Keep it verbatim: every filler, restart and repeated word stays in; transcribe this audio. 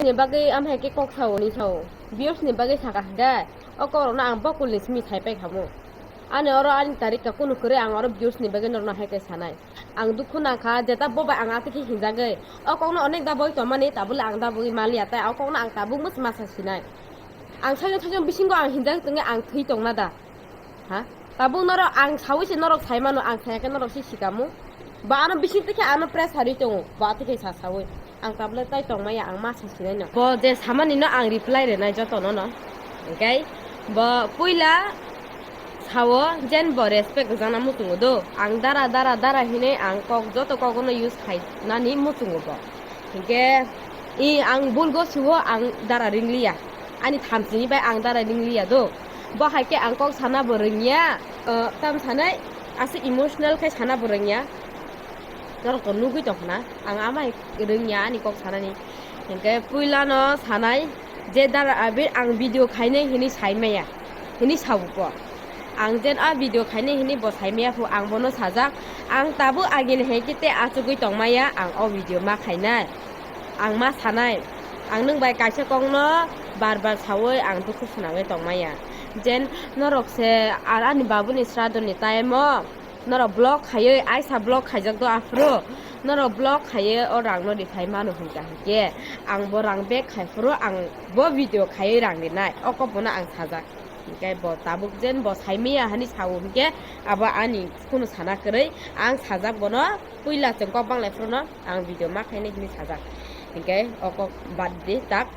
Ni bagwi amhai khe kok sao ni sao. Viewers ni bagwi saka hwnkhe o kok rokno ang bokulni simi sai pai khamu. Ani oro ani tarika kunu kwrwi ang oro viewers ni bagwi norokno hai khe sanai. Ang dukhu nangkha jeta bo bai ang atwkhe hinjagwi. O kokno onek da boi tongmani tabule ang da boi maliya tai o kokno ang tabuk musi masa sinai. Ang sajwk sajwk bisingo ang hinjagwi tongwi ang thwi tongna da. Ha? Tabuk norok ang sawi se norok sai mano, ang saya khe norok se sikamu. Ba ano bising twi khe ano pressure ri tongo, ba twi khe sa sawi. Ang tablet tai tong maya, ang ma sa sinai no. Bo je samani no ang reply rinai joto no no. Hingke bo puila sao jen bo respect rijak na muchungo do. Ang dara dara dara hinui ang kok joto kok no use khai nani muchungo bo. Hingke i ang bulgo siwo ang dara ringliya. Ani thamsini bai ang dara ringliya do. Bo hai khe ang kok sana bo rwngya, uh, tam sanai aswk emotional khai sana bo rwngya. Norok to nugui tong khna, ang amai rwngya ani kok sanani. Hingke puila no sanai je dara abir ang video khainai hinui sai maya, hinui sabuko. Ang jen a video khainai hinui bo sai maya phu ang bono sajak. Ang tabuk agini hai khe te achugui tong maya ang o video ma khainai. Ang ma sanai, ang nwng bai kaisa kokno bar bar sawi ang dukhu swnamwi tongmaya. Jen norok se ar ani babuni sradoni time o norok vlog khaiwi, aisa vlog khaijak do aphuru norok vlog khaiwi o rang no riphai mano hwnkha hwnkhe ang bo rang back khai phuru ang bo video khaiwi rang rinai o kok bono ang sajak. Hwnkhe bo tabuk jen bo sai maya hani sao hwnkhe abo ani kunu sana kwrwi ang sajak bono. Puila chwng kok banglai phuru no ang video ma khainai hinui sajak. Hingke o kok bad di tak.